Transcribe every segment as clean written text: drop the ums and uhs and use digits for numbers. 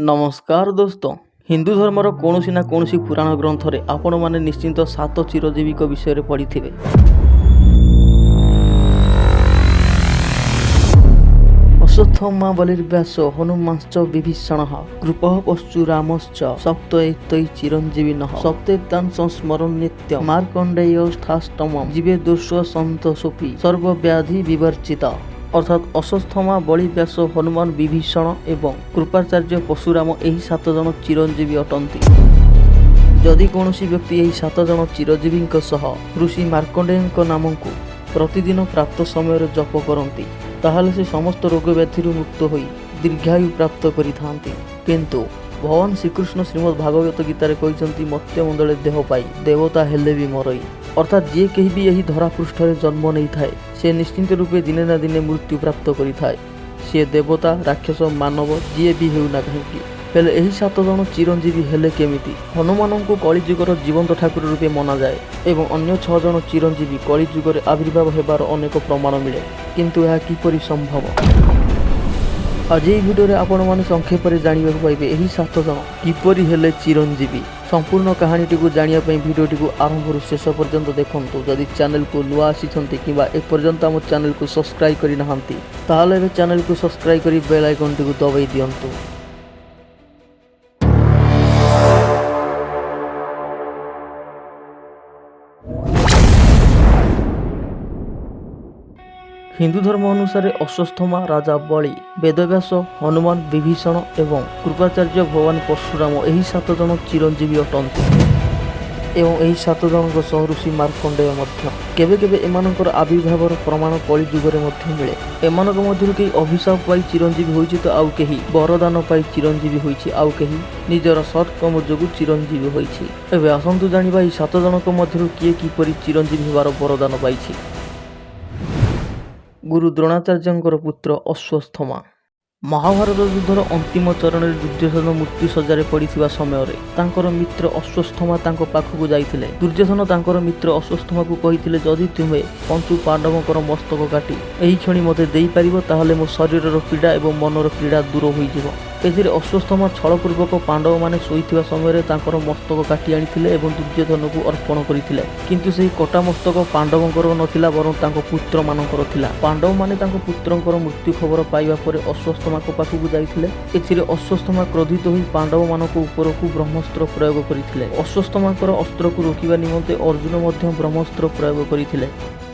ନମସ୍କାର ଦୋସ୍ତ। ହିନ୍ଦୁ ଧର୍ମର କୌଣସି ନା କୌଣସି ପୁରାଣ ଗ୍ରନ୍ଥରେ ଆପଣମାନେ ନିଶ୍ଚିନ୍ତ ସାତ ଚିରଜୀବୀଙ୍କ ବିଷୟରେ ପଢ଼ିଥିବେ। ଅଶ୍ୱତ୍ଥମା ବଲିର୍ବ୍ୟାସ ହନୁମାଂଶ୍ଚ ବିଭୀଷଣଃ କୃପଃ ପରଶୁରାମଶ୍ଚ ସପ୍ତଏତୈ ଚିରଞ୍ଜୀବିନଃ ସପ୍ତୈତାନ୍ ସଂସ୍ମରन् ନିତ୍ୟ ମାର୍କଣ୍ଡେୟ ସ୍ଥାଷ୍ଟମମ୍ ଜୀବେଦୋଷ ସନ୍ତୋଷୋପି ସର୍ବବ୍ୟାଧି ବିବର୍ଜିତ। ଅର୍ଥାତ୍ ଅଶ୍ୱତ୍ଥମା, ବଳି, ବ୍ୟାସ, ହନୁମାନ, ବିଭୀଷଣ ଏବଂ କୃପାଚାର୍ଯ୍ୟ ପରଶୁରାମ ଏହି ସାତ ଜଣ ଚିରଞ୍ଜୀବୀ ଅଟନ୍ତି। ଯଦି କୌଣସି ବ୍ୟକ୍ତି ଏହି ସାତ ଜଣ ଚିରଜୀବୀଙ୍କ ସହ ଋଷି ମାର୍କଣ୍ଡେୟଙ୍କ ନାମକୁ ପ୍ରତିଦିନ ପ୍ରାପ୍ତ ସମୟରେ ଜପ କରନ୍ତି, ତାହେଲେ ସେ ସମସ୍ତ ରୋଗ ବ୍ୟାଧିରୁ ମୁକ୍ତ ହୋଇ ଦୀର୍ଘାୟୁ ପ୍ରାପ୍ତ କରିଥାନ୍ତି। କିନ୍ତୁ ଭଗବାନ ଶ୍ରୀକୃଷ୍ଣ ଶ୍ରୀମଦ୍ ଭାଗବତ ଗୀତାରେ କହିଛନ୍ତି, ମର୍ତ୍ତ୍ୟମଣ୍ଡଳେ ଦେହ ପାଇ ଦେବତା ହେଲେ ବି ମରଇ। ଅର୍ଥାତ୍ ଯିଏ କେହି ବି ଏହି ଧରାପୃଷ୍ଠରେ ଜନ୍ମ ନେଇଥାଏ, ସେ ନିଶ୍ଚିନ୍ତ ରୂପେ ଦିନେ ନା ଦିନେ ମୃତ୍ୟୁ ପ୍ରାପ୍ତ କରିଥାଏ, ସିଏ ଦେବତା, ରାକ୍ଷସ, ମାନବ ଯିଏ ବି ହେଉନା କାହିଁକି। ହେଲେ ଏହି ସାତ ଜଣ ଚିରଞ୍ଜୀବୀ ହେଲେ କେମିତି? ହନୁମାନଙ୍କୁ କଳିଯୁଗର ଜୀବନ୍ତ ଠାକୁର ରୂପେ ମନାଯାଏ ଏବଂ ଅନ୍ୟ ଛଅ ଜଣ ଚିରଞ୍ଜୀବୀ କଳିଯୁଗରେ ଆବିର୍ଭାବ ହେବାର ଅନେକ ପ୍ରମାଣ ମିଳେ। କିନ୍ତୁ ଏହା କିପରି ସମ୍ଭବ? ଆଜି ଏହି ଭିଡ଼ିଓରେ ଆପଣମାନେ ସଂକ୍ଷେପରେ ଜାଣିବାକୁ ପାଇବେ ଏହି ସାତ ଜଣ କିପରି ହେଲେ ଚିରଞ୍ଜୀବୀ। ସମ୍ପୂର୍ଣ୍ଣ କାହାଣୀଟିକୁ ଜାଣିବା ପାଇଁ ଭିଡ଼ିଓଟିକୁ ଆରମ୍ଭରୁ ଶେଷ ପର୍ଯ୍ୟନ୍ତ ଦେଖନ୍ତୁ। ଯଦି ଚ୍ୟାନେଲକୁ ନୂଆ ଆସିଛନ୍ତି କିମ୍ବା ଏପର୍ଯ୍ୟନ୍ତ ଆମ ଚ୍ୟାନେଲକୁ ସବସ୍କ୍ରାଇବ୍ କରିନାହାନ୍ତି, ତାହେଲେ ଏବେ ଚ୍ୟାନେଲକୁ ସବସ୍କ୍ରାଇବ୍ କରି ବେଲ୍ ଆଇକନ୍ଟିକୁ ଦବାଇ ଦିଅନ୍ତୁ। ହିନ୍ଦୁ ଧର୍ମ ଅନୁସାରେ ଅଶ୍ୱତ୍ଥମା, ରାଜା ବଳି, ବେଦବ୍ୟାସ, ହନୁମାନ, ବିଭୀଷଣ ଏବଂ କୃପାଚାର୍ଯ୍ୟ ଭଗବାନ ପରଶୁରାମ ଏହି ସାତ ଜଣ ଚିରଞ୍ଜୀବୀ ଅଟନ୍ତି ଏବଂ ଏହି ସାତ ଜଣଙ୍କ ସହ ଋଷି ମାର୍କଣ୍ଡେୟ ମଧ୍ୟ। କେବେ କେବେ ଏମାନଙ୍କର ଆବିର୍ଭାବର ପ୍ରମାଣ କଳିଯୁଗରେ ମଧ୍ୟ ମିଳେ। ଏମାନଙ୍କ ମଧ୍ୟରୁ କେହି ଅଭିଶାପ ପାଇ ଚିରଞ୍ଜୀବୀ ହୋଇଛି ତ ଆଉ କେହି ବରଦାନ ପାଇ ଚିରଞ୍ଜୀବୀ ହୋଇଛି, ଆଉ କେହି ନିଜର ସତ୍କର୍ମ ଯୋଗୁଁ ଚିରଞ୍ଜୀବୀ ହୋଇଛି। ଏବେ ଆସନ୍ତୁ ଜାଣିବା ଏହି ସାତ ଜଣଙ୍କ ମଧ୍ୟରୁ କିଏ କିପରି ଚିରଞ୍ଜୀବୀ ହେବାର ବରଦାନ ପାଇଛି। ଗୁରୁ ଦ୍ରୋଣାଚାର୍ଯ୍ୟଙ୍କର ପୁତ୍ର ଅଶ୍ୱତ୍ଥମା। ମହାଭାରତ ଯୁଦ୍ଧର ଅନ୍ତିମ ଚରଣରେ ଦୁର୍ଯ୍ୟୋଧନ ମୃତ୍ୟୁ ଶଯ୍ୟାରେ ପଡ଼ିଥିବା ସମୟରେ ତାଙ୍କର ମିତ୍ର ଅଶ୍ୱତ୍ଥମା ତାଙ୍କ ପାଖକୁ ଯାଇଥିଲେ। ଦୁର୍ଯ୍ୟୋଧନ ତାଙ୍କର ମିତ୍ର ଅଶ୍ୱତ୍ଥମାକୁ କହିଥିଲେ, ଯଦି ତୁମେ ପଞ୍ଚୁ ପାଣ୍ଡବଙ୍କର ମସ୍ତକ କାଟି ଏହି କ୍ଷଣି ମୋତେ ଦେଇପାରିବ, ତାହେଲେ ମୋ ଶରୀରର ପୀଡ଼ା ଏବଂ ମନର ପୀଡ଼ା ଦୂର ହୋଇଯିବ। ଏଥିରେ ଅଶ୍ୱତ୍ଥମା ଛଳପୂର୍ବକ ପାଣ୍ଡବମାନେ ଶୋଇଥିବା ସମୟରେ ତାଙ୍କର ମସ୍ତକ କାଟି ଆଣିଥିଲେ ଏବଂ ଦୁର୍ଯ୍ୟୋଧନକୁ ଅର୍ପଣ କରିଥିଲେ। କିନ୍ତୁ ସେହି କଟା ମସ୍ତକ ପାଣ୍ଡବଙ୍କର ନଥିଲା, ବରଂ ତାଙ୍କ ପୁତ୍ରମାନଙ୍କର ଥିଲା। ପାଣ୍ଡବମାନେ ତାଙ୍କ ପୁତ୍ରଙ୍କର ମୃତ୍ୟୁ ଖବର ପାଇବା ପରେ ଅଶ୍ୱତ୍ଥମାଙ୍କ ପାଖକୁ ଯାଇଥିଲେ। ଏଥିରେ ଅଶ୍ୱତ୍ଥମା କ୍ରୋଧିତ ହୋଇ ପାଣ୍ଡବମାନଙ୍କ ଉପରକୁ ବ୍ରହ୍ମାସ୍ତ୍ର ପ୍ରୟୋଗ କରିଥିଲେ। ଅଶ୍ୱତ୍ଥମାଙ୍କର ଅସ୍ତ୍ରକୁ ରୋକିବା ନିମନ୍ତେ ଅର୍ଜୁନ ମଧ୍ୟ ବ୍ରହ୍ମାସ୍ତ୍ର ପ୍ରୟୋଗ କରିଥିଲେ।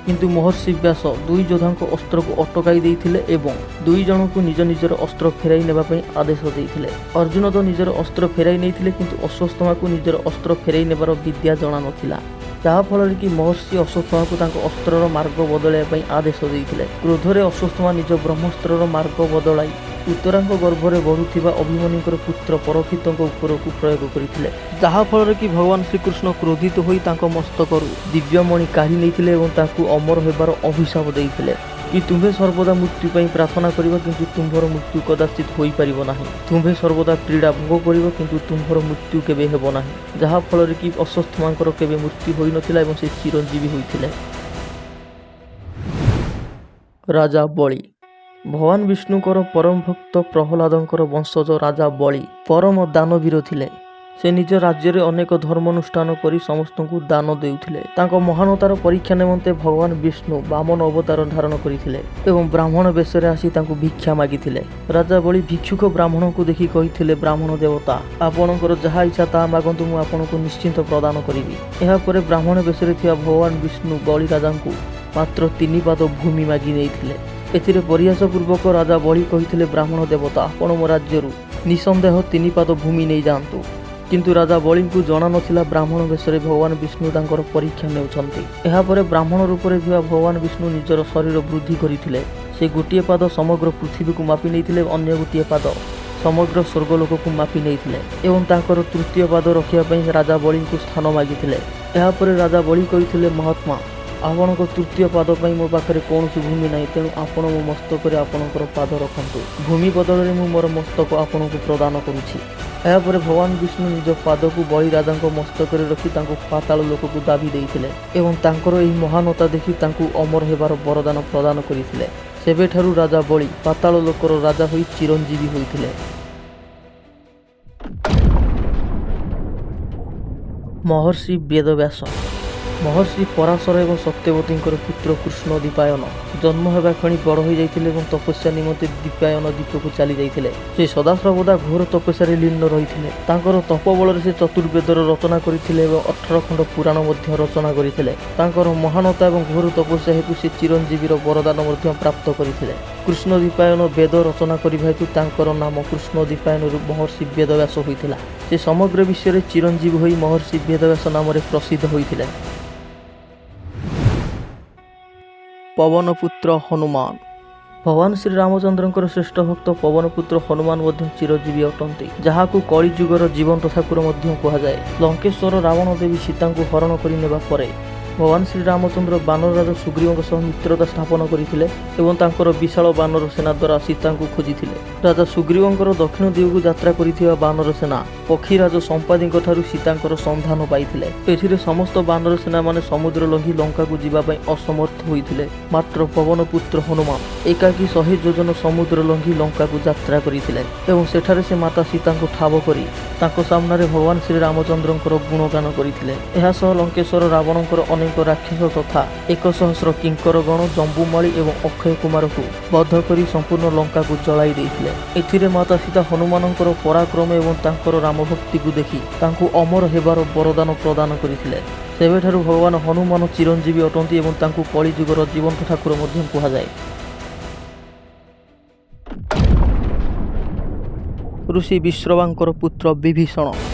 କିନ୍ତୁ ମହର୍ଷି ବ୍ୟାସ ଦୁଇ ଯୋଦ୍ଧାଙ୍କ ଅସ୍ତ୍ରକୁ ଅଟକାଇ ଦେଇଥିଲେ ଏବଂ ଦୁଇ ଜଣଙ୍କୁ ନିଜ ନିଜର ଅସ୍ତ୍ର ଫେରାଇ ନେବା ପାଇଁ ଆଦେଶ ଦେଇଥିଲେ। ଅର୍ଜୁନ ତ ନିଜର ଅସ୍ତ୍ର ଫେରାଇ ନେଇଥିଲେ, କିନ୍ତୁ ଅଶ୍ୱତ୍ଥମାକୁ ନିଜର ଅସ୍ତ୍ର ଫେରାଇ ନେବାର ବିଦ୍ୟା ଜଣା ନଥିଲା, ଯାହାଫଳରେ କି ମହର୍ଷି ଅଶ୍ୱତ୍ଥମାକୁ ତାଙ୍କ ଅସ୍ତ୍ରର ମାର୍ଗ ବଦଳାଇବା ପାଇଁ ଆଦେଶ ଦେଇଥିଲେ। କ୍ରୋଧରେ ଅଶ୍ୱତ୍ଥମା ନିଜ ବ୍ରହ୍ମାସ୍ତ୍ରର ମାର୍ଗ ବଦଳାଇ ଉତ୍ତରାଙ୍କ ଗର୍ଭରେ ବଢ଼ୁଥିବା ଅଭିମନ୍ୟୁଙ୍କର ପୁତ୍ର ପରୀକ୍ଷିତଙ୍କ ଉପରକୁ ପ୍ରୟୋଗ କରିଥିଲେ, ଯାହାଫଳରେ କି ଭଗବାନ ଶ୍ରୀକୃଷ୍ଣ କ୍ରୋଧିତ ହୋଇ ତାଙ୍କ ମସ୍ତକରୁ ଦିବ୍ୟମଣି କାଢ଼ି ନେଇଥିଲେ ଏବଂ ତାଙ୍କୁ ଅମର ହେବାର ଅଭିଶାପ ଦେଇଥିଲେ କି ତୁମ୍ଭେ ସର୍ବଦା ମୃତ୍ୟୁ ପାଇଁ ପ୍ରାର୍ଥନା କରିବ, କିନ୍ତୁ ତୁମ୍ଭର ମୃତ୍ୟୁ କଦାଚିତ୍ ହୋଇପାରିବ ନାହିଁ। ତୁମ୍ଭେ ସର୍ବଦା ପୀଡ଼ା ଭୋଗ କରିବ, କିନ୍ତୁ ତୁମ୍ଭର ମୃତ୍ୟୁ କେବେ ହେବ ନାହିଁ। ଯାହାଫଳରେ କି ଅଶ୍ୱତ୍ଥମାଙ୍କର କେବେ ମୃତ୍ୟୁ ହୋଇନଥିଲା ଏବଂ ସେ ଚିରଞ୍ଜୀବୀ ହୋଇଥିଲେ। ରାଜା ବଳି। ଭଗବାନ ବିଷ୍ଣୁଙ୍କର ପରମ ଭକ୍ତ ପ୍ରହ୍ଲାଦଙ୍କର ବଂଶଜ ରାଜା ବଳି ପରମ ଦାନବୀର ଥିଲେ। ସେ ନିଜ ରାଜ୍ୟରେ ଅନେକ ଧର୍ମାନୁଷ୍ଠାନ କରି ସମସ୍ତଙ୍କୁ ଦାନ ଦେଉଥିଲେ। ତାଙ୍କ ମହାନତାର ପରୀକ୍ଷା ନିମନ୍ତେ ଭଗବାନ ବିଷ୍ଣୁ ବାମନ ଅବତାର ଧାରଣ କରିଥିଲେ ଏବଂ ବ୍ରାହ୍ମଣ ବେଶରେ ଆସି ତାଙ୍କୁ ଭିକ୍ଷା ମାଗିଥିଲେ। ରାଜା ବଳି ଭିକ୍ଷୁକ ବ୍ରାହ୍ମଣଙ୍କୁ ଦେଖି କହିଥିଲେ, ବ୍ରାହ୍ମଣ ଦେବତା, ଆପଣଙ୍କର ଯାହା ଇଚ୍ଛା ତାହା ମାଗନ୍ତୁ, ମୁଁ ଆପଣଙ୍କୁ ନିଶ୍ଚିନ୍ତ ପ୍ରଦାନ କରିବି। ଏହାପରେ ବ୍ରାହ୍ମଣ ବେଶରେ ଥିବା ଭଗବାନ ବିଷ୍ଣୁ ବଳି ରାଜାଙ୍କୁ ମାତ୍ର ତିନି ପାଦ ଭୂମି ମାଗି ନେଇଥିଲେ। ଏଥିରେ ପରିହାସ ପୂର୍ବକ ରାଜା ବଳି କହିଥିଲେ, ବ୍ରାହ୍ମଣ ଦେବତା, ଆପଣ ମୋ ରାଜ୍ୟରୁ ନିଃସନ୍ଦେହ ତିନି ପାଦ ଭୂମି ନେଇଯାଆନ୍ତୁ। କିନ୍ତୁ ରାଜା ବଳିଙ୍କୁ ଜଣା ନଥିଲା ବ୍ରାହ୍ମଣ ବେଶରେ ଭଗବାନ ବିଷ୍ଣୁ ତାଙ୍କର ପରୀକ୍ଷା ନେଉଛନ୍ତି। ଏହାପରେ ବ୍ରାହ୍ମଣ ରୂପରେ ଥିବା ଭଗବାନ ବିଷ୍ଣୁ ନିଜର ଶରୀର ବୃଦ୍ଧି କରିଥିଲେ। ସେ ଗୋଟିଏ ପାଦ ସମଗ୍ର ପୃଥିବୀକୁ ମାପି ନେଇଥିଲେ, ଅନ୍ୟ ଗୋଟିଏ ପାଦ ସମଗ୍ର ସ୍ୱର୍ଗଲୋକକୁ ମାପି ନେଇଥିଲେ ଏବଂ ତାଙ୍କର ତୃତୀୟ ପାଦ ରଖିବା ପାଇଁ ରାଜା ବଳିଙ୍କୁ ସ୍ଥାନ ମାଗିଥିଲେ। ଏହାପରେ ରାଜା ବଳି କହିଥିଲେ, ମହାତ୍ମା, ଆପଣଙ୍କ ତୃତୀୟ ପାଦ ପାଇଁ ମୋ ପାଖରେ କୌଣସି ଭୂମି ନାହିଁ, ତେଣୁ ଆପଣ ମୋ ମସ୍ତକରେ ଆପଣଙ୍କର ପାଦ ରଖନ୍ତୁ। ଭୂମି ବଦଳରେ ମୁଁ ମୋର ମସ୍ତକ ଆପଣଙ୍କୁ ପ୍ରଦାନ କରୁଛି। ଏହାପରେ ଭଗବାନ ବିଷ୍ଣୁ ନିଜ ପାଦକୁ ବଳି ରାଜାଙ୍କ ମସ୍ତକରେ ରଖି ତାଙ୍କୁ ପାତାଳ ଲୋକକୁ ଦାବି ଦେଇଥିଲେ ଏବଂ ତାଙ୍କର ଏହି ମହାନତା ଦେଖି ତାଙ୍କୁ ଅମର ହେବାର ବରଦାନ ପ୍ରଦାନ କରିଥିଲେ। ସେବେଠାରୁ ରାଜା ବଳି ପାତାଳ ଲୋକର ରାଜା ହୋଇ ଚିରଞ୍ଜୀବୀ ହୋଇଥିଲେ। ମହର୍ଷି ବେଦବ୍ୟାସ। ମହର୍ଷି ପରାଶର ଏବଂ ସତ୍ୟବତୀଙ୍କର ପୁତ୍ର କୃଷ୍ଣ ଦ୍ୱୈପାୟନ ଜନ୍ମ ହେବା କ୍ଷଣି ବଡ଼ ହୋଇଯାଇଥିଲେ ଏବଂ ତପସ୍ୟା ନିମନ୍ତେ ଦ୍ୱୈପାୟନ ଦ୍ୱୀପକୁ ଚାଲିଯାଇଥିଲେ। ସେ ସଦାସର୍ବଦା ଘୋର ତପସ୍ୟାରେ ଲୀନ ରହିଥିଲେ। ତାଙ୍କର ତପୋବଳରେ ସେ ଚତୁର୍ବେଦର ରଚନା କରିଥିଲେ ଏବଂ 18 ଖଣ୍ଡ ପୁରାଣ ମଧ୍ୟ ରଚନା କରିଥିଲେ। ତାଙ୍କର ମହାନତା ଏବଂ ଘୋର ତପସ୍ୟା ହେତୁ ସେ ଚିରଞ୍ଜୀବୀର ବରଦାନ ମଧ୍ୟ ପ୍ରାପ୍ତ କରିଥିଲେ। କୃଷ୍ଣ ଦ୍ୱୈପାୟନ ବେଦ ରଚନା କରିବା ହେତୁ ତାଙ୍କର ନାମ କୃଷ୍ଣ ଦ୍ୱୈପାୟନରୁ ମହର୍ଷି ବେଦବ୍ୟାସ ହୋଇଥିଲା। ସେ ସମଗ୍ର ବିଶ୍ୱରେ ଚିରଞ୍ଜୀବୀ ହୋଇ ମହର୍ଷି ବେଦବ୍ୟାସ ନାମରେ ପ୍ରସିଦ୍ଧ ହୋଇଥିଲେ। ପବନପୁତ୍ର ହନୁମାନ। ଭଗବାନ ଶ୍ରୀରାମଚନ୍ଦ୍ରଙ୍କର ଶ୍ରେଷ୍ଠ ଭକ୍ତ ପବନପୁତ୍ର ହନୁମାନ ମଧ୍ୟ ଚିରଜୀବୀ ଅଟନ୍ତି, ଯାହାକୁ କଳିଯୁଗର ଜୀବନ୍ତ ଠାକୁର ମଧ୍ୟ କୁହାଯାଏ। ଲଙ୍କେଶ୍ୱର ରାବଣ ଦେବୀ ସୀତାଙ୍କୁ ହରଣ କରି ନେବା ପରେ ଭଗବାନ ଶ୍ରୀରାମଚନ୍ଦ୍ର ବାନରରାଜ ସୁଗ୍ରୀବଙ୍କ ସହ ମିତ୍ରତା ସ୍ଥାପନ କରିଥିଲେ ଏବଂ ତାଙ୍କର ବିଶାଳ ବାନର ସେନା ଦ୍ୱାରା ସୀତାଙ୍କୁ ଖୋଜିଥିଲେ। ରାଜା ସୁଗ୍ରୀବଙ୍କର ଦକ୍ଷିଣ ଦିଗକୁ ଯାତ୍ରା କରିଥିବା ବାନର ସେନା ପକ୍ଷୀରାଜ ସମ୍ପାତିଙ୍କଠାରୁ ସୀତାଙ୍କର ସନ୍ଧାନ ପାଇଥିଲେ। ଏଥିରେ ସମସ୍ତ ବାନର ସେନାମାନେ ସମୁଦ୍ର ଲଙ୍ଘି ଲଙ୍କାକୁ ଯିବା ପାଇଁ ଅସମର୍ଥ ହୋଇଥିଲେ। ମାତ୍ର ପବନପୁତ୍ର ହନୁମାନ ଏକାକୀ 100 ଯୋଜନ ସମୁଦ୍ର ଲଙ୍ଘି ଲଙ୍କାକୁ ଯାତ୍ରା କରିଥିଲେ ଏବଂ ସେଠାରେ ସେ ମାତା ସୀତାଙ୍କୁ ଠାବ କରି ତାଙ୍କ ସାମ୍ନାରେ ଭଗବାନ ଶ୍ରୀରାମଚନ୍ଦ୍ରଙ୍କର ଗୁଣଗାନ କରିଥିଲେ। ଏହା ସହ ଲଙ୍କେଶ୍ୱର ରାବଣଙ୍କର ଅନେକ ରାକ୍ଷସ ତଥା 1 ସହସ୍ର କିଙ୍କରଗଣ, ଜମ୍ବୁମାଳୀ ଏବଂ ଅକ୍ଷୟ କୁମାରକୁ ବଧ କରି ସମ୍ପୂର୍ଣ୍ଣ ଲଙ୍କାକୁ ଜଳାଇ ଦେଇଥିଲେ। ଏଥିରେ ମାତା ସୀତା ହନୁମାନଙ୍କର ପରାକ୍ରମ ଏବଂ ତାଙ୍କର ରାମଭକ୍ତିକୁ ଦେଖି ତାଙ୍କୁ ଅମର ହେବାର ବରଦାନ ପ୍ରଦାନ କରିଥିଲେ। ସେବେଠାରୁ ଭଗବାନ ହନୁମାନ ଚିରଞ୍ଜୀବୀ ଅଟନ୍ତି ଏବଂ ତାଙ୍କୁ କଳିଯୁଗର ଜୀବନ୍ତ ଠାକୁର ମଧ୍ୟ କୁହାଯାଏ। ଋଷି ବିଶ୍ରବାଙ୍କର ପୁତ୍ର ବିଭୀଷଣ।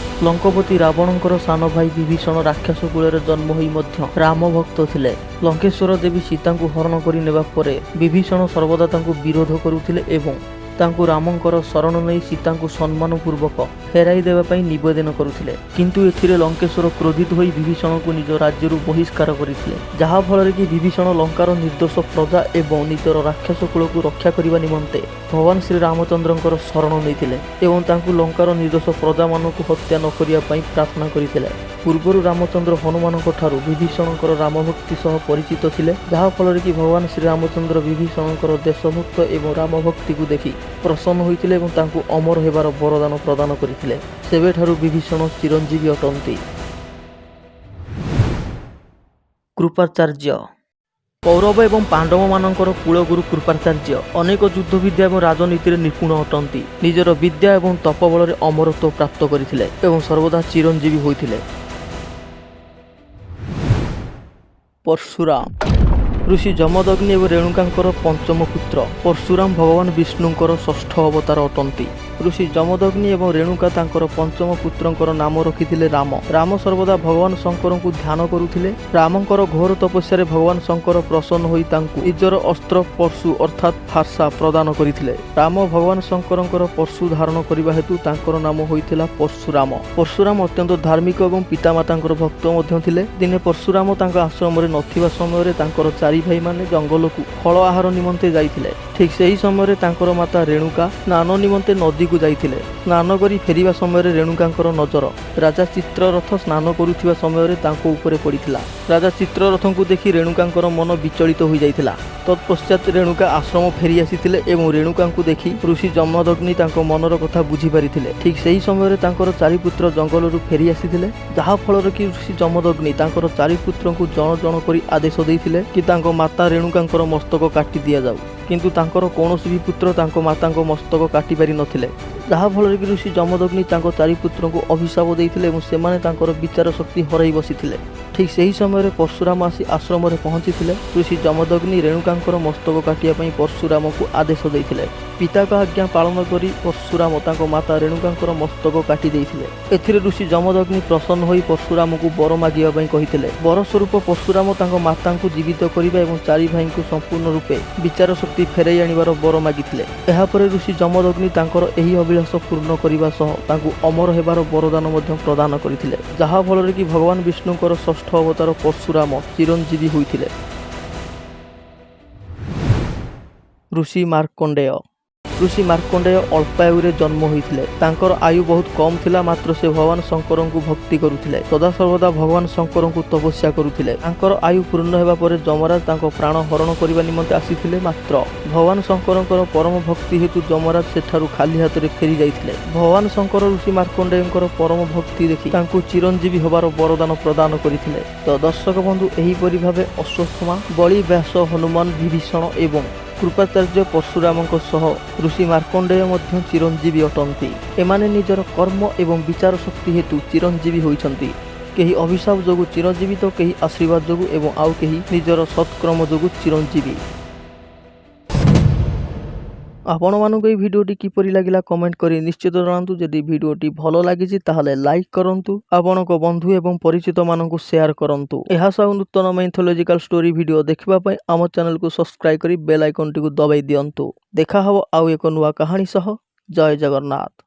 ଲଙ୍କପତି ରାବଣଙ୍କର ସାନ ଭାଇ ବିଭୀଷଣ ରାକ୍ଷସ କୁଳରେ ଜନ୍ମ ହୋଇ ମଧ୍ୟ ରାମ ଭକ୍ତ ଥିଲେ। ଲଙ୍କେଶ୍ୱର ଦେବୀ ସୀତାଙ୍କୁ ହରଣ କରି ନେବା ପରେ ବିଭୀଷଣ ସର୍ବଦା ତାଙ୍କୁ ବିରୋଧ କରୁଥିଲେ ଏବଂ ତାଙ୍କୁ ରାମଙ୍କର ଶରଣ ନେଇ ସୀତାଙ୍କୁ ସମ୍ମାନପୂର୍ବକ ଫେରାଇ ଦେବା ପାଇଁ ନିବେଦନ କରୁଥିଲେ। କିନ୍ତୁ ଏଥିରେ ଲଙ୍କେଶ୍ୱର କ୍ରୋଧିତ ହୋଇ ବିଭୀଷଣକୁ ନିଜ ରାଜ୍ୟରୁ ବହିଷ୍କାର କରିଥିଲେ, ଯାହାଫଳରେ କି ବିଭୀଷଣ ଲଙ୍କାର ନିର୍ଦ୍ଦୋଷ ପ୍ରଜା ଏବଂ ନିଜର ରାକ୍ଷସ କୁଳକୁ ରକ୍ଷା କରିବା ନିମନ୍ତେ ଭଗବାନ ଶ୍ରୀରାମଚନ୍ଦ୍ରଙ୍କର ଶରଣ ନେଇଥିଲେ ଏବଂ ତାଙ୍କୁ ଲଙ୍କାର ନିର୍ଦ୍ଦୋଷ ପ୍ରଜାମାନଙ୍କୁ ହତ୍ୟା ନ କରିବା ପାଇଁ ପ୍ରାର୍ଥନା କରିଥିଲେ। ପୂର୍ବରୁ ରାମଚନ୍ଦ୍ର ହନୁମାନଙ୍କଠାରୁ ବିଭୀଷଣଙ୍କର ରାମଭକ୍ତି ସହ ପରିଚିତ ଥିଲେ, ଯାହାଫଳରେ କି ଭଗବାନ ଶ୍ରୀରାମଚନ୍ଦ୍ର ବିଭୀଷଣଙ୍କର ଦେଶଭକ୍ତ ଏବଂ ରାମଭକ୍ତିକୁ ଦେଖି ପ୍ରସନ୍ନ ହୋଇଥିଲେ ଏବଂ ତାଙ୍କୁ ଅମର ହେବାର ବରଦାନ ପ୍ରଦାନ କରିଥିଲେ। ସେବେଠାରୁ ବିଭୀଷଣ ଚିରଞ୍ଜୀବୀ ଅଟନ୍ତି। କୃପାଚାର୍ଯ୍ୟ। କୌରବ ଏବଂ ପାଣ୍ଡବମାନଙ୍କର କୁଳଗୁରୁ କୃପାଚାର୍ଯ୍ୟ ଅନେକ ଯୁଦ୍ଧବିଦ୍ୟା ଏବଂ ରାଜନୀତିରେ ନିପୁଣ ଅଟନ୍ତି। ନିଜର ବିଦ୍ୟା ଏବଂ ତପ ବଳରେ ଅମରତ୍ୱ ପ୍ରାପ୍ତ କରିଥିଲେ ଏବଂ ସର୍ବଦା ଚିରଞ୍ଜୀବୀ ହୋଇଥିଲେ। ପରଶୁରାମ। ଋଷି ଯମଦଗ୍ନି ଏବଂ ରେଣୁକାଙ୍କର ପଞ୍ଚମ ପୁତ୍ର ପରଶୁରାମ ଭଗବାନ ବିଷ୍ଣୁଙ୍କର ଷଷ୍ଠ ଅବତାର ଅଟନ୍ତି। ଋଷି ଯମଦଗ୍ନି ଏବଂ ରେଣୁକା ତାଙ୍କର ପଞ୍ଚମ ପୁତ୍ରଙ୍କର ନାମ ରଖିଥିଲେ ରାମ। ରାମ ସର୍ବଦା ଭଗବାନ ଶଙ୍କରଙ୍କୁ ଧ୍ୟାନ କରୁଥିଲେ। ରାମଙ୍କର ଘୋର ତପସ୍ୟାରେ ଭଗବାନ ଶଙ୍କର ପ୍ରସନ୍ନ ହୋଇ ତାଙ୍କୁ ନିଜର ଅସ୍ତ୍ର ପରଶୁ ଅର୍ଥାତ୍ ଫାର୍ସା ପ୍ରଦାନ କରିଥିଲେ। ରାମ ଭଗବାନ ଶଙ୍କରଙ୍କର ପରଶୁ ଧାରଣ କରିବା ହେତୁ ତାଙ୍କର ନାମ ହୋଇଥିଲା ପରଶୁରାମ। ପରଶୁରାମ ଅତ୍ୟନ୍ତ ଧାର୍ମିକ ଏବଂ ପିତାମାତାଙ୍କର ଭକ୍ତ ମଧ୍ୟ ଥିଲେ। ଦିନେ ପରଶୁରାମ ତାଙ୍କ ଆଶ୍ରମରେ ନଥିବା ସମୟରେ ତାଙ୍କର ଚାରି ଭାଇମାନେ ଜଙ୍ଗଲକୁ ଫଳ ଆହାର ନିମନ୍ତେ ଯାଇଥିଲେ। ଠିକ୍ ସେହି ସମୟରେ ତାଙ୍କର ମାତା ରେଣୁକା ସ୍ନାନ ନିମନ୍ତେ ନଦୀକୁ ଯାଇଥିଲେ। ସ୍ନାନ କରି ଫେରିବା ସମୟରେ ରେଣୁକାଙ୍କର ନଜର ରାଜା ଚିତ୍ରରଥ ସ୍ନାନ କରୁଥିବା ସମୟରେ ତାଙ୍କ ଉପରେ ପଡ଼ିଥିଲା। ରାଜା ଚିତ୍ରରଥଙ୍କୁ ଦେଖି ରେଣୁକାଙ୍କର ମନ ବିଚଳିତ ହୋଇଯାଇଥିଲା। ତତ୍ପଶ୍ଚାତ ରେଣୁକା ଆଶ୍ରମ ଫେରି ଆସିଥିଲେ ଏବଂ ରେଣୁକାଙ୍କୁ ଦେଖି ଋଷି ଯମଦଗ୍ନି ତାଙ୍କ ମନର କଥା ବୁଝିପାରିଥିଲେ। ଠିକ୍ ସେହି ସମୟରେ ତାଙ୍କର ଚାରି ପୁତ୍ର ଜଙ୍ଗଲରୁ ଫେରି ଆସିଥିଲେ, ଯାହାଫଳରେ କି ଋଷି ଯମଦଗ୍ନି ତାଙ୍କର ଚାରି ପୁତ୍ରଙ୍କୁ ଜଣ ଜଣ କରି ଆଦେଶ ଦେଇଥିଲେ କି ତାଙ୍କ ମାତା ରେଣୁକାଙ୍କର ମସ୍ତକ କାଟି ଦିଆଯାଉ। କିନ୍ତୁ ତାଙ୍କର କୌଣସି ବି ପୁତ୍ର ତାଙ୍କ ମାତାଙ୍କ ମସ୍ତକ କାଟି ପାରିନଥିଲେ, ଯାହାଫଳରେ କି ଋଷି ଯମଦଗ୍ନି ତାଙ୍କ ଚାରି ପୁତ୍ରଙ୍କୁ ଅଭିଶାପ ଦେଇଥିଲେ ଏବଂ ସେମାନେ ତାଙ୍କର ବିଚାର ଶକ୍ତି ହରାଇ ବସିଥିଲେ। ଠିକ୍ ସେହି ସମୟରେ ପରଶୁରାମ ଆସି ଆଶ୍ରମରେ ପହଞ୍ଚିଥିଲେ। ଋଷି ଯମଦଗ୍ନି ରେଣୁକାଙ୍କର ମସ୍ତକ କାଟିବା ପାଇଁ ପରଶୁରାମକୁ ଆଦେଶ ଦେଇଥିଲେ। ପିତାଙ୍କ ଆଜ୍ଞା ପାଳନ କରି ପରଶୁରାମ ତାଙ୍କ ମାତା ରେଣୁକାଙ୍କର ମସ୍ତକ କାଟି ଦେଇଥିଲେ। ଏଥିରେ ଋଷି ଯମଦଗ୍ନି ପ୍ରସନ୍ନ ହୋଇ ପରଶୁରାମକୁ ବର ମାଗିବା ପାଇଁ କହିଥିଲେ। ବର ସ୍ୱରୂପ ପରଶୁରାମ ତାଙ୍କ ମାତାଙ୍କୁ ଜୀବିତ କରିବା ଏବଂ ଚାରି ଭାଇଙ୍କୁ ସମ୍ପୂର୍ଣ୍ଣ ରୂପେ ବିଚାର ଶକ୍ତି ଫେରାଇ ଆଣିବାର ବର ମାଗିଥିଲେ। ଏହାପରେ ଋଷି ଯମଦଗ୍ନି ତାଙ୍କର ଏହି ଅଭିଳାଷ ପୂର୍ଣ୍ଣ କରିବା ସହ ତାଙ୍କୁ ଅମର ହେବାର ବରଦାନ ମଧ୍ୟ ପ୍ରଦାନ କରିଥିଲେ, ଯାହାଫଳରେ କି ଭଗବାନ ବିଷ୍ଣୁଙ୍କର ଷଷ୍ଠ ଅବତାର ପରଶୁରାମ ଚିରଞ୍ଜୀବୀ ହୋଇଥିଲେ। ଋଷି ମାର୍କଣ୍ଡେୟ। ଋଷି ମାର୍କଣ୍ଡେୟ ଅଳ୍ପାୟୁରେ ଜନ୍ମ ହୋଇଥିଲେ। ତାଙ୍କର ଆୟୁ ବହୁତ କମ୍ ଥିଲା, ମାତ୍ର ସେ ଭଗବାନ ଶଙ୍କରଙ୍କୁ ଭକ୍ତି କରୁଥିଲେ। ସଦାସର୍ବଦା ଭଗବାନ ଶଙ୍କରଙ୍କୁ ତପସ୍ୟା କରୁଥିଲେ। ତାଙ୍କର ଆୟୁ ପୂର୍ଣ୍ଣ ହେବା ପରେ ଯମରାଜ ତାଙ୍କ ପ୍ରାଣ ହରଣ କରିବା ନିମନ୍ତେ ଆସିଥିଲେ, ମାତ୍ର ଭଗବାନ ଶଙ୍କରଙ୍କର ପରମ ଭକ୍ତି ହେତୁ ଯମରାଜ ସେଠାରୁ ଖାଲି ହାତରେ ଫେରି ଯାଇଥିଲେ। ଭଗବାନ ଶଙ୍କର ଋଷି ମାର୍କଣ୍ଡେୟଙ୍କର ପରମ ଭକ୍ତି ଦେଖି ତାଙ୍କୁ ଚିରଞ୍ଜୀବୀ ହେବାର ବରଦାନ ପ୍ରଦାନ କରିଥିଲେ। ତ ଦର୍ଶକ ବନ୍ଧୁ, ଏହିପରି ଭାବେ ଅଶ୍ୱତ୍ଥମା, ବଳି, ବ୍ୟାସ, ହନୁମାନ, ବିଭୀଷଣ ଏବଂ କୃପାଚାର୍ଯ୍ୟ ପରଶୁରାମଙ୍କ ସହ ଋଷି ମାର୍କଣ୍ଡେୟ ମଧ୍ୟ ଚିରଞ୍ଜୀବୀ ଅଟନ୍ତି। ଏମାନେ ନିଜର କର୍ମ ଏବଂ ବିଚାର ଶକ୍ତି ହେତୁ ଚିରଞ୍ଜୀବୀ ହୋଇଛନ୍ତି। କେହି ଅଭିଶାପ ଯୋଗୁଁ ଚିରଞ୍ଜୀବୀ ତ କେହି ଆଶୀର୍ବାଦ ଯୋଗୁଁ ଏବଂ ଆଉ କେହି ନିଜର ସତ୍କର୍ମ ଯୋଗୁଁ ଚିରଞ୍ଜୀବୀ। ଆପଣମାନଙ୍କୁ ଏହି ଭିଡ଼ିଓଟି କିପରି ଲାଗିଲା କମେଣ୍ଟ କରି ନିଶ୍ଚିତ ଜଣାନ୍ତୁ। ଯଦି ଭିଡ଼ିଓଟି ଭଲ ଲାଗିଛି, ତାହେଲେ ଲାଇକ୍ କରନ୍ତୁ, ଆପଣଙ୍କ ବନ୍ଧୁ ଏବଂ ପରିଚିତମାନଙ୍କୁ ସେୟାର କରନ୍ତୁ। ଏହା ସହ ନୂତନ ମାଇଥୋଲୋଜିକାଲ ଷ୍ଟୋରି ଭିଡ଼ିଓ ଦେଖିବା ପାଇଁ ଆମ ଚ୍ୟାନେଲକୁ ସବସ୍କ୍ରାଇବ୍ କରି ବେଲ୍ ଆଇକନ୍ଟିକୁ ଦବାଇ ଦିଅନ୍ତୁ। ଦେଖା ହେବ ଆଉ ଏକ ନୂଆ କାହାଣୀ ସହ। ଜୟ ଜଗନ୍ନାଥ।